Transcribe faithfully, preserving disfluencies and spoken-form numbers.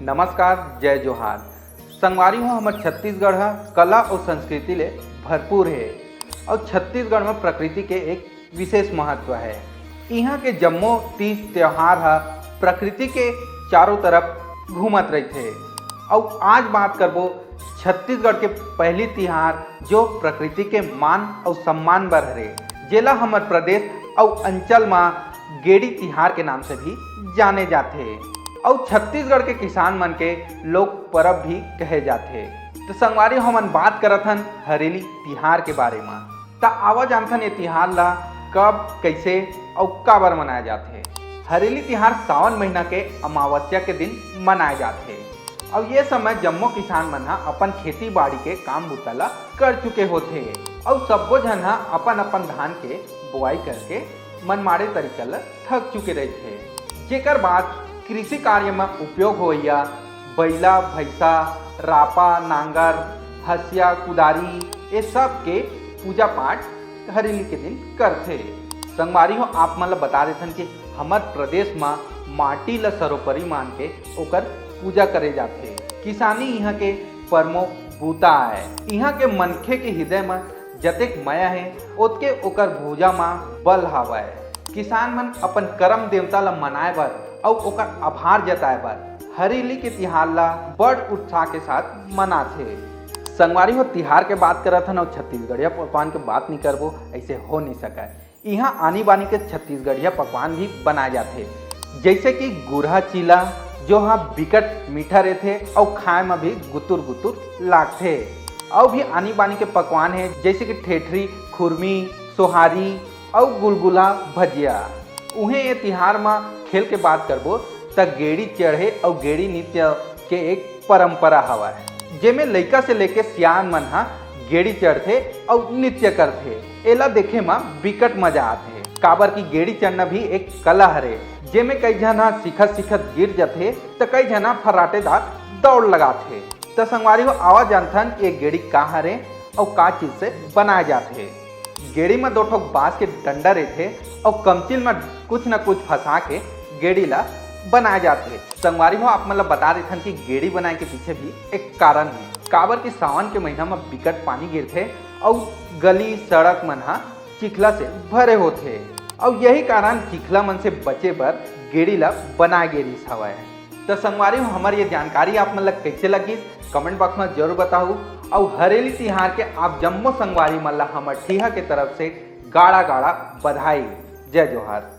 नमस्कार, जय जोहार। संगवारी हो, हमर छत्तीसगढ़ ह कला अउ संस्कृति ले भरपूर हे अउ छत्तीसगढ़ म प्रकृति के एक विशेष महत्व हे। इहाँ के जम्मो तीज त्योहार ह प्रकृति के चारों तरफ घूमत रहिथे। अउ आज बात करबो छत्तीसगढ़ के पहली तिहार, जो प्रकृति के मान अउ सम्मान बर हरे, जेला हमर प्रदेश अउ अंचल म गेड़ी तिहार के नाम से भी जाने जाथे। अउ छत्तीसगढ़ के किसान मन के लोक परब भी कहे जाथे। तो संगवारी, हमन बात करत हन हरेली तिहार के बारे म। त आवा जानथन ये तिहार ला कब, कइसे अउ काबर मनाया जाथे। हरेली तिहार सावन महीना के अमावस्या के दिन मनाया जाथे। अउ ये समय जम्मो किसान मन ह अपन खेती बाड़ी के काम बूता ला कर चुके होथे अउ सब्बो झन ह अपन अपन धान के बोआई करके मनमाड़े तरीका ल थक चुके रहिथे, जेकर बाद कृषि कार्य म उपयोग होइया बइला, भैंसा, रापा, नांगर, हसिया, कुदारी, ये सब के पूजा पाठ हरेली के दिन करथे। संगवारी हो, आप मन ल बता देथन कि हमर प्रदेश म माटी ल सर्वोपरि मान के ओकर पूजा करे जाथे। किसानी इहाँ के परमो बूता आय। इहाँ के मनखे के हृदय म जतेक मया हे, ओतके ओकर भुजा म बल हावय। किसान मन अपन करम देवता ल मनाए बर अउ ओकर आभार जताए बर हरेली के तिहार ला बड़ उत्साह के साथ मनाथे। संगवारी हो, तिहार के बात करत हन अउ छत्तीसगढ़िया पकवान के बात नइ करबो, अइसे हो नइ सकय। इहाँ आनी बानी के छत्तीसगढ़िया पकवान भी बनाए जाथे, जइसे कि गुरहा चीला, जो ह बिकट मीठा रहिथे अउ खाए म भी गुतुर गुतुर लागथे। अउ भी आनी बानी के पकवान हे, जइसे कि ठेठरी, खुरमी, सोहारी अउ गुलगुला, भजिया। उहें ये तिहार म खेल के बात करबो, त गेड़ी चढ़े अउ गेड़ी नृत्य के एक परंपरा हवय, जेमे लइका से लेके सियान मन ह गेड़ी चढ़थे अउ नृत्य करथे। एला देखे म बिकट मजा आथे, काबर कि गेड़ी चढ़ना भी एक कला हरे, जेमे कई झन ह सीखत सीखत गिर जथे, त कई झन ह फर्राटेदार दौड़ लगाथे। त संगवारी हो, आवा जानथन कि ये गेड़ी का हरे अउ का चीज से बनाए जाथे। गेड़ी म दो ठोक बांस के डंडा रहिथे अउ कमचिल म कुछ न कुछ फंसा के गेड़ी ला बनाए जाथे। संगवारी हो, आप मन ला बता देथन कि गेड़ी बनाए के पीछे भी एक कारण हे, काबर कि सावन के महीना म बिकट पानी गिरथे अउ गली सड़क मन ह चिखला से भरे होथे, अउ यही कारण चिखला मन से बचे बर गेड़ी ला बनाए गे रिहिस हवय। त संगवारी हो, हमर ये जानकारी आप मन ला कइसे लगिस, comment box म जरूर बताहू। अउ हरेली तिहार के आप जम्मो संगवारी मन ला हमर ठिहा के तरफ से गाड़ा गाड़ा बधाई। जय जोहार।